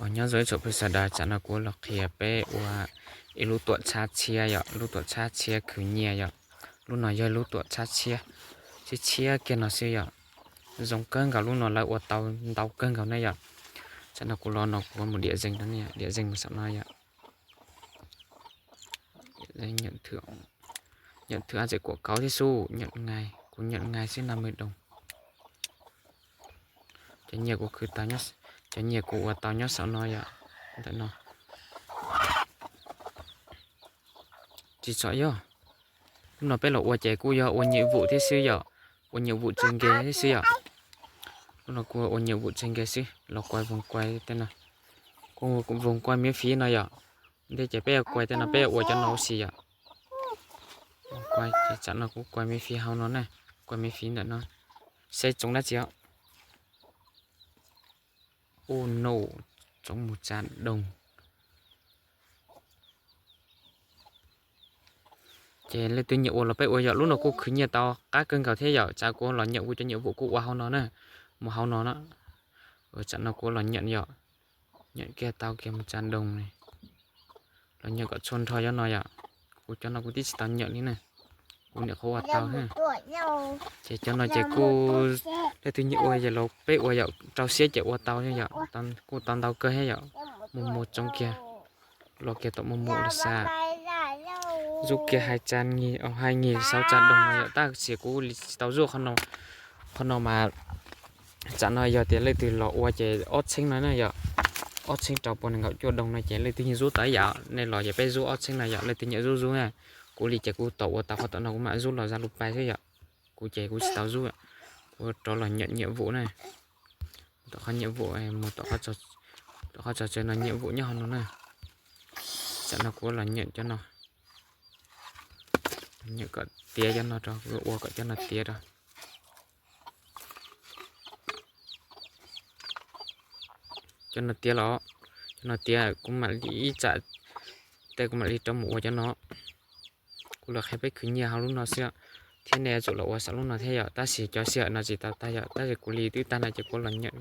Os, nyob zoo ib tsoom phooj ywg sawv daws, tsam no kuv los qhia peb ua ib lub tuam txhab tshiab yom, lub tuam txhab tshiab khwv nyiaj yom. Lub no yog lub tuam txhab tshiab, tshiab tshiab kiag no xwb yom. Zoo kawg nkaus, lub no lawv ua tau ntau kawg nkaus ne yom. Tsam no kuv los no kuv mus diam zees no, diam zees mus saum no yom. Nhận thưởng, nhận thưởng a txem kuam kauv thiab xwb, nhận ngày, kuv nhận ngày xwb năm mươi đồng. Cov nyiaj kuv khwv tau, cov nyiaj kuv ua tau nyob saum no yom. Ntawm no tsis txom yog, lub no peb los ua ces kuj yog ua nhiệm vụ thiab xwb yom, ua nhiệm vụ trên game thiab xwb yom. Lub no kuj ua nhiệm vụ trên game xwb, los quay vòng quay tej no, kuj vòng quay miễn phí no yom. Ntej ces peb yuav quay tej no, peb yuav ua cov no ua si yom. Ces tsam no kuv quay miễn phí hauv no na, quay miễn phí ntawm no, seb tsoov dab tsi os. Ub no, tsoov mus tsa doog. Ces leej twg nyiam ua los peb ua yom, lub no kuj khwv nyiaj tau qab kawg nkaus thiab yom, tsam kuv los nyiam kuv cov nhiệm vụ kuj ua hauv no na, mus hauv no na. Tsam no kuv los nyiam yom, nyiam kiag tau kiag mus tsa doog ne, los nyiam kom txhua nrho cov no yom. Kuv cov no kuv twb tsis tau nyiam li na, kuv niam qhuav ua tau na. Ces cov no ces kuj leej twg nyiam ua ces los peb ua yom, rau siab ces ua tau yom, kuj tau ntau kawg thiab yom, mus mus tsoov kiag, los kiag tom mus mus los xav, zuj kiag hai trăm nghìn, hai nghìn sáu trăm đồng no yom, tab sis kuv li tsis tau zuj qhov no mas. Tsam no yog tias leej twg los ua ces ob txheeb no na yom, ob txheeb rau pua nees nkaum cuaj doog no ces leej twg yeej zuj tau ib yam, nej los ces peb zuj ob txheeb no yom, leej twg nyiam zuj zuj na. Kuv li ces kuv tau ua tau qhov tom no kuv mam zuj los Zalo Pay xwb yom, kuv ces kuv tsis tau zuj, kuv rov los nhận nhiệm vụ na. Tom qhov nhiệm vụ mus tom qhov trò chơi no, nhiệm vụ nyob hauv no na. Tsam no kuv los nyiam cov no, nyiam kom tiav cov no rau, kuv ua kom cov no tiav rau. Cov no tiav los, cov no tiav kuv mam li ib tsam tej kuv mam li rov mus ua cov no. Kuv los qhia peb khwv nyiaj hauv lub no xwb, thiab nej yuav tsum los ua saum lub no thiab yom, tab sis cov sij hawm no tsis tau tag yom, tab sis kuv li twb tag no ces kuv los nyiam.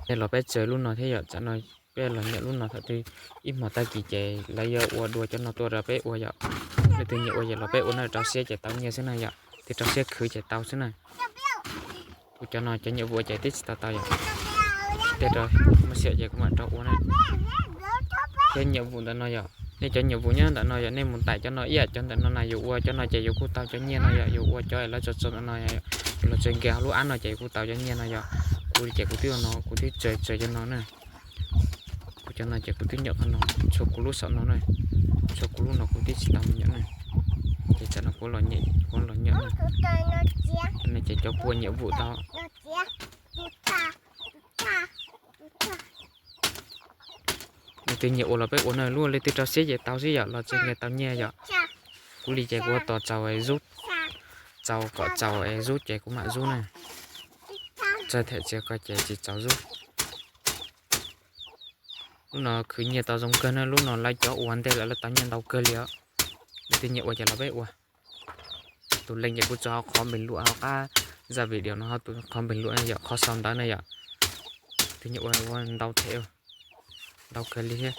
Nej los peb tsaws lub no thiab yom, tsam no peb los nyiam lub no, thaum twg ib hmo tag kis ces lawv yuav ua dua cov no tuaj rau peb ua yom. Leej twg nyiam ua ces los peb ua na, rau siab ces tau nyiaj xwb na yom, twb rau siab khwv ces tau xwb na. Kuv cov no cov nhiệm vụ ces twb tsis tau tau yom, tej rau muab xiam ces kuv mam rov ua na. Thiab nhiệm vụ ntawm no yom, nej cov nhiệm vụ nyob ntawm no yom, nej mus ntaim cov no ib yam cov ntawm no na, yus ua cov no ces yus kuj tau cov nyiaj no yom, yus ua cov lawv tso tso ntawm no, los tsaws nkaus hauv lub app no ces yus kuj tau cov nyiaj no yom. Kuv li ces kuv twb no, kuv twb tsaws tsaws cov no na. Kuv cov no ces kuv twb nyiam qhov no, tshuav kuv lub saum no na, tshuav kuv lub no kuv twb tsis tau mus nyiam na. Ces tsam no kuv los nyiam, kuv los nyiam na. Cov no ces cov kuv ua nhiệm vụ tau. Leej twg nyiam ua los peb ua na, lub leej twg rau siab ces tau xwb yom, los tsaws nkaus tau nyiaj yom. Kuv li ces kuv ua tos txaus es zub, txaus kom txaus es zub ces kuv mam zub na. Txawg them txiav ko ces tsis txaus zub. Lub no khwv nyiaj tau zoo kawg na, lub no lawv cov ua ntej lawm lawv tau nyiaj ntau kawg li os. Leej twg nyiam ua ces los peb ua. Tus link ces kuv tso hauv qhov bình luận hauv qab zaj video no, hauv tus qhov bình luận yom, qhov sau ntawv na yom. Leej twg nyiam ua ua ntau them, ntau kawg li thiab.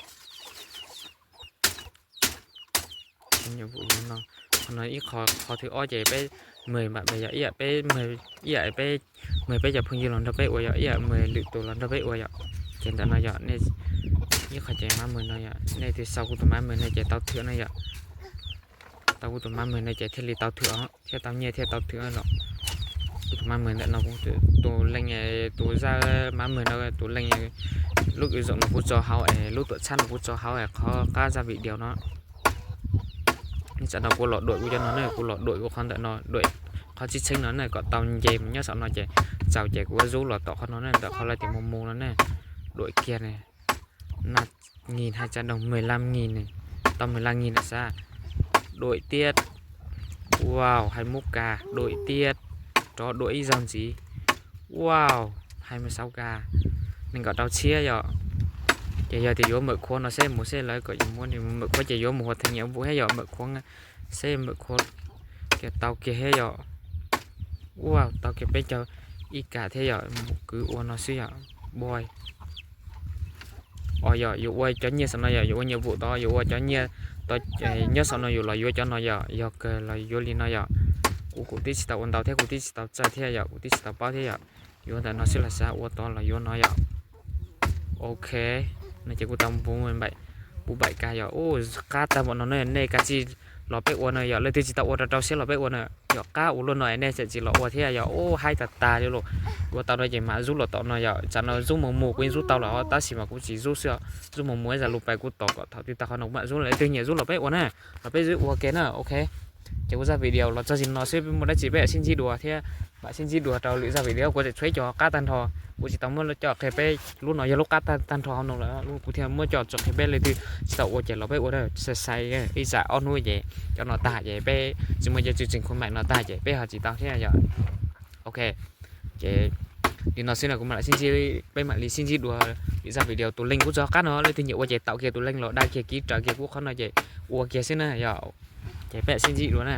Nhiệm vụ no, qhov no ib qho, qhov thứ ob ces peb mười bạn bè yom, ib yam peb, ib yam peb mười peb cov phooj ywg los nrog peb ua yom, ib yam mười lwm tus los nrog peb ua yom. Ces ntawm no yom, nej ib qho ces mã mười no yom, nej twg sau kuv tus mã mười no ces tau thưởng no yom. Tau kuv tus mã mười no ces thiaj li tau thưởng thiab tau nyiaj thiab tau thưởng los. Kuv tus mã mười ntawm no, kuv tus link, tus zaj mã mười no, tus link lub ứng dụng no kuv tso hauv es lub tuam txhab no kuv tso hauv es qhov qab zaj video no. Tsam no kuv los đuổi kuv cov no ne, kuv los đuổi kuv qhov ntawm no, đuổi qhov txheeb txheeb no ne, kom tau nce mus nyob saum no ces txaus ces kuv zub los tom qhov no ne, ntawm qhov lawv tias mus mus no ne. Đuổi kiag ne, năm nghìn hai trăm đồng, mười lăm nghìn này, tau mười lăm nghìn lawm sas. Đuổi tiếp. Wow, hai mươi mốt k, đuổi tiếp. Rov đuổi ib zaug ntxiv. Wow, hai mươi sáu k, nees nkaum rau txhiab yom. Ces yog tias yuav mượn khóa no seb mus seb lawv kom yus muab ni, mượn khóa ces yuav mus hauv thẻ nhiệm vụ thiab yom, mượn khóa seb mượn khóa kiag tau kiag thiab yom. Ua tau kiag peb caug ib kas thiab yom, mus kwv ua no xwb yom. Boi. Os yog yuav ua cov nyiaj saum no yog yuav ua nyiaj vum tod, yuav ua cov nyiaj tod, nyob saum no yus los yuav cov no yom, yog kawg los yuav li no yom. Kuv kuv twb tsis tau ua ntau thiab kuv twb tsis tau txawj thiab yom, kuv twb tsis tau paub thiab yom. Yuav ntawm no xwb los xav ua tod los yuav no yom. Ok, no ces kuv tau npuv npaim, npuv npaim kas yom. Ub, qab tag npaum no ne, nej kav tsij los peb ua no yom, leej twg tsis tau ua rau rau siab los peb ua na. Yog qab ua luaj no nej tseem tsis los ua thiab yog, ub, haib tag tag li lauj. Ua tau no ces mam zub los tom no yom, tsam no zub mus mus kuv yeej zub tau los tab sis mas kuv tsis zub xwb, zub mus mus ib zaj lus pais kuv tos kom thaum twg tag qhov no kuv mam zub, leej twg nyiam zub los peb ua na, los peb zub ua ke na, ok. Ces kuv zaj video los txog txij no xwb, peb muaj dab tsi peb mam sib ntsib dua thiab, mam sib ntsib dua rau lwm zaj video. Kuv tseem tshuav ib co qab tag nrho, kuv tsis tau muab coj qhia peb, lub no yog lub qab tag nrho hauv no lawm, kuv thiaj muab coj tso qhia peb, leej twg tsis tau ua ces los peb ua na, sai sai ib tsam ob hnub ces cov no tag ces peb tsis muaj cov tseem tseem khu maim no tag ces peb ho tsis tau thiab yom. Ok, ces li no xwb no kuv mam li sib ntsib, peb mam li sib ntsib dua lwm zaj video. Tus link kuv tso qab no, leej twg nyiam ua ces taus kiag tus link los dag kiag kib raws kiag kuv qhov no ces ua kiag xwb na yom. Ces peb mam sib ntsib dua na.